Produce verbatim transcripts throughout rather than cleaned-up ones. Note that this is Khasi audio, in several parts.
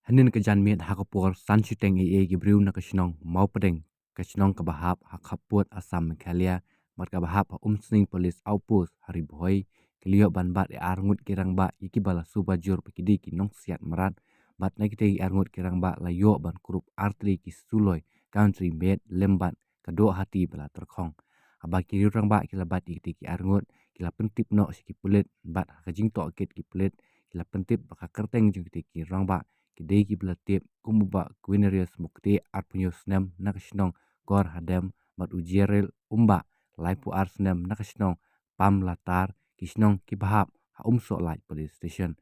Hynnin ka janmiet ha ka por san shiteng ei ei ki briew na ka shnong Mawpdeng, ka shnong kaba hap ha khappud Assam Meghalaya, bad kaba hap ha Umsning Police Outpost ha Ri Bhoi, ki la ïoh ban bat ïa arngut ki rangbah ïa kiba la suba jur ba ki dei ki nongsiat mrad, bad na kitei ki arngut ki rangbah la ïoh ban kurup artylli ki suloi country made lem bad ka doh hati ba la tyrkhong. Haba ki riew rangbah ki la bat ïa kitei ki arngut, ki la pyntip noh sha ki pulit, bad ha ka jingtohkit ki pulit ki la pyntip ba ka kyrteng jong kitei ki rangbah ki dei kiba la tip kum u Bah Quinarius Mukte, arphew snem, na ka shnong Gorhadem, bad u Jeril Umbah, laiphew ar snem, na ka shnong Pamlatar, ki shnong kiba hap ha Umsohlait Police Station.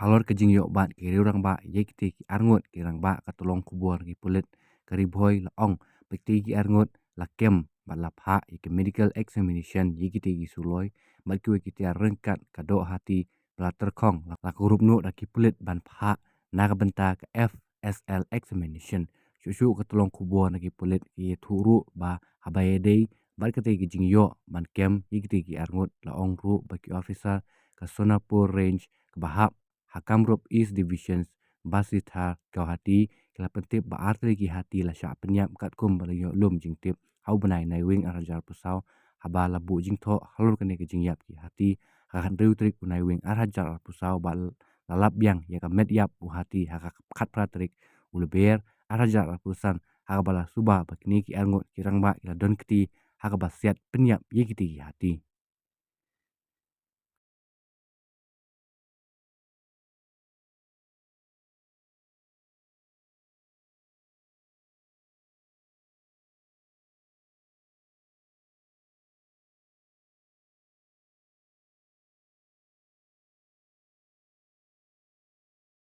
Halor ka jingïoh bat ki riew rangbah ïa kitei ki arngut ki rangbah, ka tyllong khubor ki pulit ka Ri Bhoi la ong ba kitei ki arngut la kem bad la phah ïa ka medical examination ïa kitei ki suloi, bad kiwei ki tiar ryngkat ka doh hati ba la tyrkhong la, la kurup noh da ki pulit ban phah na ka bynta ka F S L examination. Shuh shuh ka tyllong khubor na ki pulit ki ïathuh ruh ba haba ïadei bad katei ka jingïoh ban kem ïa kitei ki arngut, la ong ruh ba ki officer ka Sonapur Range kaba hap ha Kamrup East Division, Basithar Guwahati, ki la pyntip ba artylli ki hati la shah pynïap katkum ba la ïoh lum jingtip ha u bnai Naiwieng arhajar arphew saw, haba la buh jingthoh halor kane ka jingïap ki hati ha ka khathynriew tarik u Naiwieng arhajar arphew saw, bad la lap biang ïa ka met ïap u hati ha ka khatphra tarik u Lber arhajar arphew san, ha kaba la suba ba kine ki arngut ki rangbah ki la don kti ha kaba siat pynïap ïa kitei ki hati.